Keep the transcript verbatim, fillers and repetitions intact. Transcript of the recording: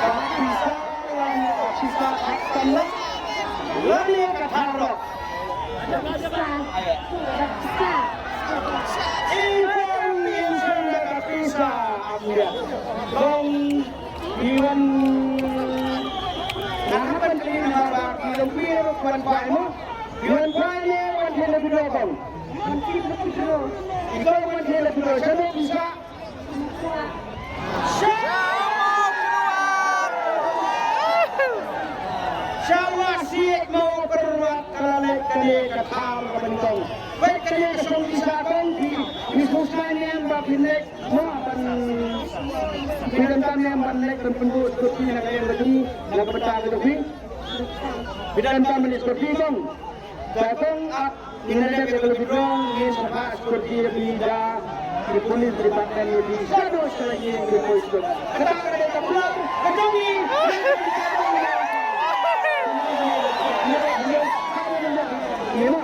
ka pisa, ka pisa, ka pisa, lane ka tharok. Ïa kong ïa song da ka pisa am ïa. Kong iwan. Nga hap ban kylli na ba ki long pir wan kwai mo. Iwan kwai ne wan thela pidro kong. Ito wan thela pidro. Shano pisa. Shawa siek mo pyrwat ka la leh kane ka thar ka banyngkong. Peit kane ka song pisa kong phi, phi sngewsih ne em ba phin leh mo ban, phi donkam ne em ban leh ban pynduh skurti na ka liang ka jong ngi, na ka bynta ka jong phi. Phi donkam ban leh skurti kong. Ka kong ap Ngin leh ïa ka withdrawal, ngin sa phah security ïa phi da ki police department ïa phi. Shadow sa ïa ki police. Kata ka dei ka plan ka jong ngi. Ïa ma.